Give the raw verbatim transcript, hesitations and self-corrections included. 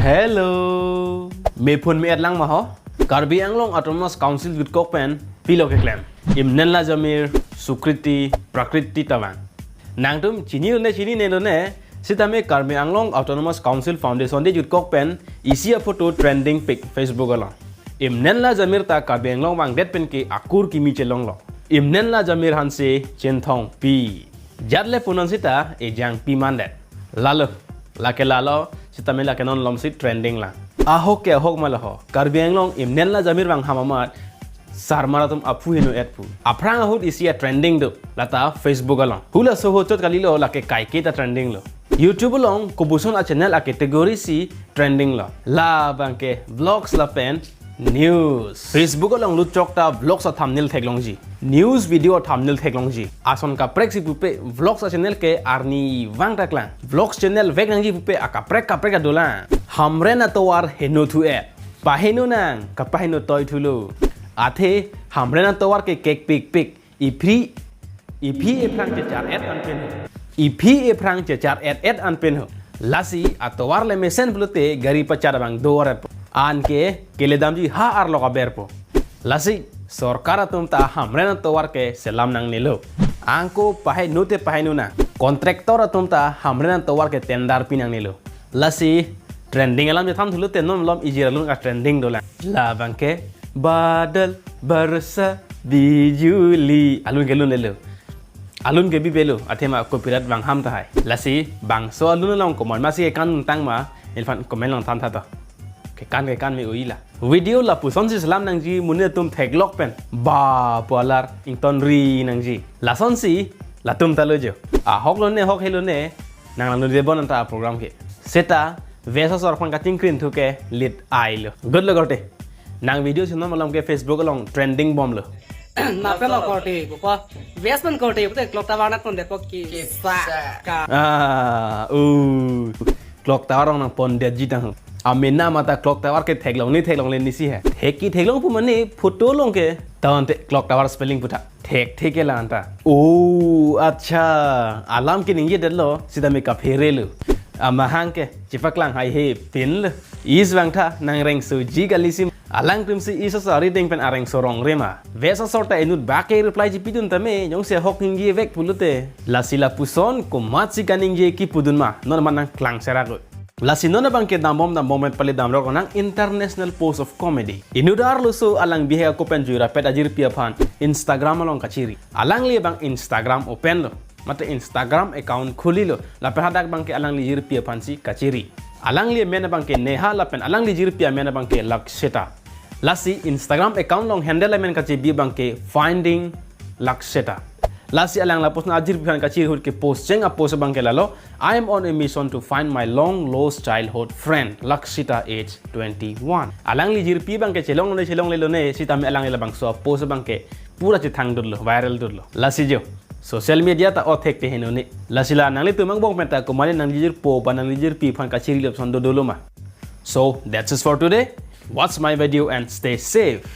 Hello. Mephun me-et lang ma ho? Karbi Anglong Autonomous Council jutkok pen pilo keklem? Imnen la Jamir, Sukriti, Prakriti ta vang. Nangtum chinilo ne chininelo ne, sitame Karbi Anglong Autonomous Council Foundation Day jutkok pen isi aphoto trending pik Facebook along. Imnen la Jamir ta Karbi Anglong vangdet pen ke akur kimi chelonglo. Imnen la Jamir Hanse, Chinthongpi. Jat le punon sita ejangpi mandet. Lalo, lake lalo, sitame lake non lomsi trending lang. Ahok ke ahok ma lo ho. Karbi Anglong imnen la Jamir vang ham amat, sarmar atum aphu heno-et pu. Aphrang ahut isi a-trending do, lata Facebook along. Hula soho chot kalilo, lake kaike ta trending lo. YouTube along kopuson a-channel a-category si trending lo. La abangke vlogs lapen news. Facebook along lutchok ta vlogs a-thumbnail theklongji, news video a-thumbnail theklongji. Ason kaprek si pupe vlogs a-channel ke arni vang ta klang. Vlogs channel vek nangji pupe akaprek kaprek ta dolang. Hamren atovar heno thu-et. Paheno nang, kapaheno toi thulo. Athe Hamren atovar ke kekpikpik. Iphi, iphi ephrang chechar-et an pen ho. Iphi ephrang chechar-et-et an pen ho. Lasi atovar le mesen pulote gari pachat abang do-et po. Anke keledamji ha arlok aberpo. Lasi sorkar atum ta Hamren atovar ke selam nangnelo. Anke paheno te paheno nang. Contractor atum ta Hamren atovar ke tender pi nangnelo. Lasi trending alam chethan thulo te non malom ijir alun ka trending dolang. La abangke Badal Barsa Bijuli alun ke lunlelo. Alun ke bibelo, athema copyright vang ham tahai. Lasi bangso alun along komat masi kekan tang ma, neliphan comment along than tha to. Kekan kekan me uila. Video lapuson si selam nangji, monit atum theklok pen ba pu alar ingtonri nangji. Lasonsi latum ta lo jo. Ahok lo ne, ahok helo ne, nang langdun debon anta program ke. Seta vesa sorphan kachingkrin thu ke lit ai lo. Good lo korte. Nang video si non malom ke Facebook along trending bomlo. Napelo korte, pupo. Ves pen korte, pupo, clock tower nat pondet po kisa. Kisa. Ka. Ah, uh. Clock tower along nang pondetji tang. Amena mata clock tower ke theklong ni theklongle ni si he. Thek ki theklong pu mane photo along ke. Tangte clock tower spelling putha. Thek thek ke la anta. Oh, acha. Alam ke ningjedetlo, sitame kaphere lo. Amahang ke chepaklang hai he pin lo. Is vang tha nangrengsoji kali si. Alangtum si iso sari deng pen arengso rong rema. Vesa sorta inut bak ke reply ji pidun tame, jongsi ahok ningje vek pulote. Lasi lapuson komat si kaningje kipudun ma, non ma nang klang serak lo. Lasi non abangke dambom dambom met pali damrok nang International Post of Comedy. Inut arloso alang bihek ako pen jui rapet ajirpi aphan Instagram along kachiri. Alangli abang Instagram open lo. Mate Instagram account khuli lo. Lapen hadak abangke alangli jirpi aphan si kachiri. Alangli amen abangke Neha lapen alangli jirpi amen abangke Lakshita. Lasi Instagram account along handle amen kachebi abangke Finding Lakshita. Lasi alang lapuson ajirpi aphan kachiri ahut ke post cheng a-post abangke lalo, "I am on a mission to find my long lost childhood friend, Lakshita, age twenty-one." Alangli jirpi abangke chelongle chelonglelo ne, sitame alangli labangso a-post abangke pura chethang dotlo, viral dotlo. Lasi jo. Social media ta othek te heno ne. Lasi la nanglitum angbong pen ta komat nangli jirpo ba nangli jirpi aphan kachiri lapuson dodolo ma. So, that's it for today. Watch my video and stay safe.